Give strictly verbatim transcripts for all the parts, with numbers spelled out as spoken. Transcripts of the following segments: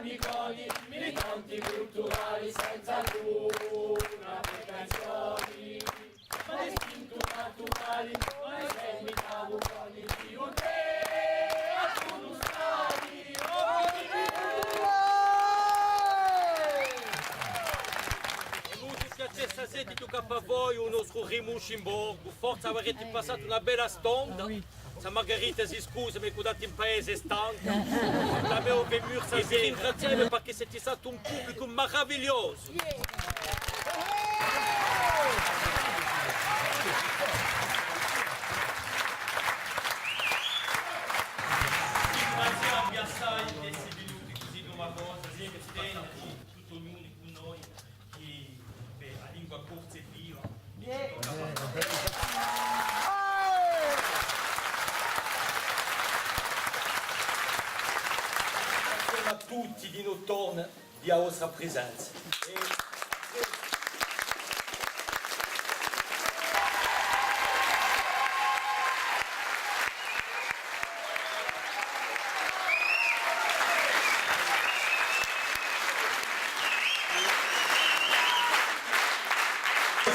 Militanti culturali senza alcuna pretensioni, ma d'istintu naturali, noi semi capuccioni di un re, a tutti stati, o figli di Dio. È moltu piacè stasera di ghjucà pà voi u nostru Rimusci in Borgu. Forse avarete passatu una bella stonda. Zà Margarita si scusa, ma hè ch'hè andata in paese, hè stanca. L'avemu per murta. È vi ringraziemu perchè site statu un publicu maravigliosu. Ringraziavvi assai d'esse vinuti cusì numerosi, sì, Presidente, tuttu ognunu cù noi. Chì, bè, a lingua corsa hè viva. Ringraziemu à tutti dinò torna di a vostra presenza.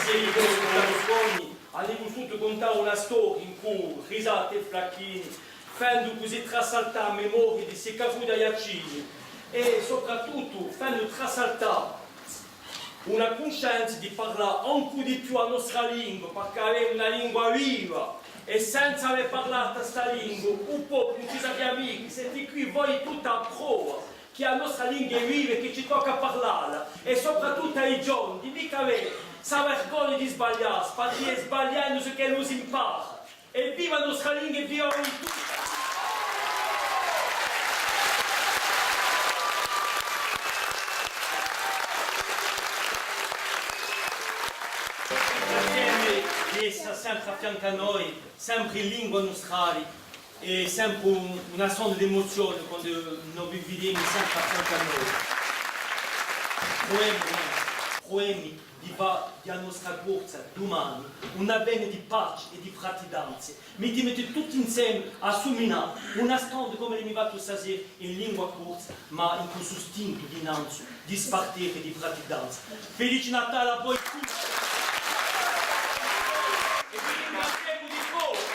Sì, io sono Berlusconi, avemu vulsutu cuntà una storia incù risate è flacchini, fendu cusì trasaltà a memoria di sti cafuti aiaccini è soprattuttu fendu trasaltà una cuscenza di parlà ancu di più a nostra lingua, perchè avemu una lingua viva, è senza avè parlatu sta lingua, u populu ùn ci sapia micca, site quì voi tutti a prova chì a nostra lingua hè viva è chì ci tocca à parlalla, è soprattuttu à i ghjovani, micca avè sta vergogna di sbagliassi, perchè hè sbagliendu ch'ellu s'impara. Evviva a nostra lingua, evviva voi tutti! Ringraziemu di essa sempre à fiancu à noi, sempre in lingua nustrali, è sempre un, una sonda d'emuzione quandu no vi videmu sempre à fiancu à noi. Pruvemu, pruvemu di fà di a nostra Corsica dumani un avvene di pace è di fratidanza. Mittimu tutti inseme à suminà una stonda cum'è l'emu fattu stasera in lingua corsa, ma incù u sustintu dinanzu di spartera è di fratidanza. Felice Natale à voi tutti! È vi ringraziemu di cuore!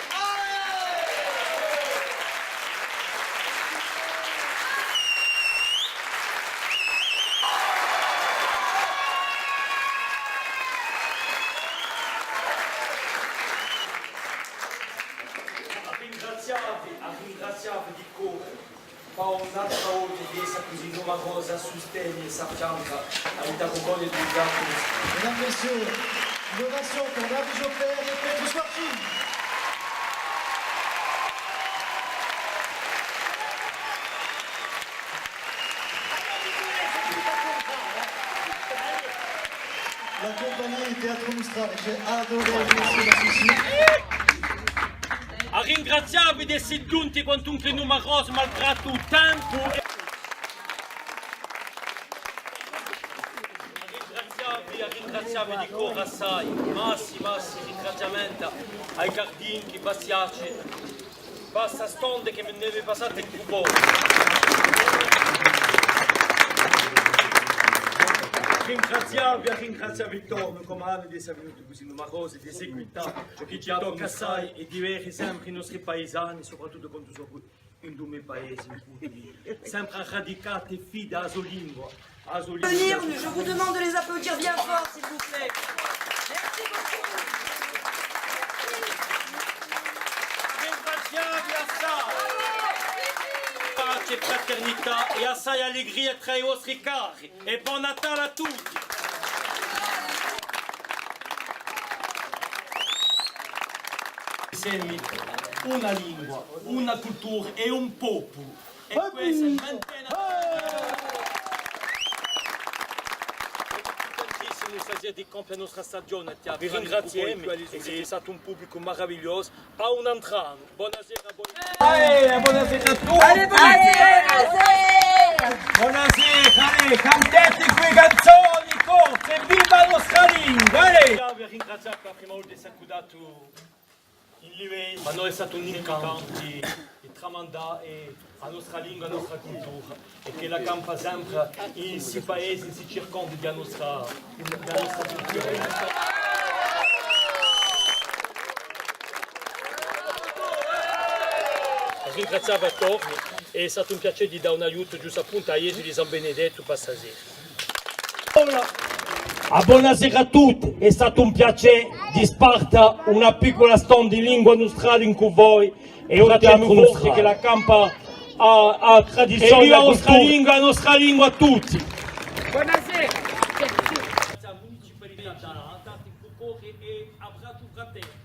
À ringraziavvi, à ringraziavvi di core, pà un'altra volta di essa cusì numerosa à sustene è s'affianca à i tabuconi di Ghjacumu. Mesdames, Messieurs, une ovation pour David Joppert et Petru Squarcini. La compagnie di Teatru Nustrale, j'ai adoré, merci, merci. À ringraziavvi d'esse ghjunti quantunque numerosi, malgradu u tempu. À ringraziavvi, à ringraziavvi di core assai, massi, massi ringraziamenti à i Cardinchi, Bastiacci, pà sta stonda chì mi n'avete passatu cù voi. À ringraziavvi, à ringraziavvi torna, cum'è di esse vinuti cusì numerosi, di seguità ciò chì ci tocca assai è di vede sempre i nostri paisani, soprattuttu quandu sò in u me paese, in Puglia, sempre arradicati è fidi à a so lingua, à a so lingua. Venir, je vous demande de les applaudir bien fort, s'il vous plaît. Merci beaucoup. Ringraziavvi assai. Pace, fraternità è assai allegria trà i vostri cari. È bon Natale à tutti! Semi una lingua, una cultura è un populu. È quessa mantene. Tantissimi stasera di compie a nostra stagione à Teatru. Vi ringraziemu, è site statu un publicu maravigliosu. À un antr'annu. Bonasera à voi. Eh, bonasera à tutti. Allez, bonasera. Bonasera, allez, canteti quì canzoni corse, viva a nostra lingua, allez. Io vi ringraziu pà a prima volta d'esse cù voi. In Livei, ma noi hè statu un incantu di, di tramandà, eh, a nostra lingua, a nostra cultura, è ch'ella campa sempre in sti paesi, in sti circondi di a nostra, di a nostra cultura. Ringrazià vi à tutti, è hè statu un piacè di dà un aiutu ghjustu appuntu à i Ghjesui di San Benedettu per stasera. A bonasera à tutti, hè statu un piacè di sparta una piccula stonda di lingua nustrale incù voi, è tutti amichi nustrali. Ch'ella campa a, a tradizione, è viva a nostra lingua, a nostra lingua à tutti. Bonasera. Municipalità di Tata, in cù cori è abbracci fraterni.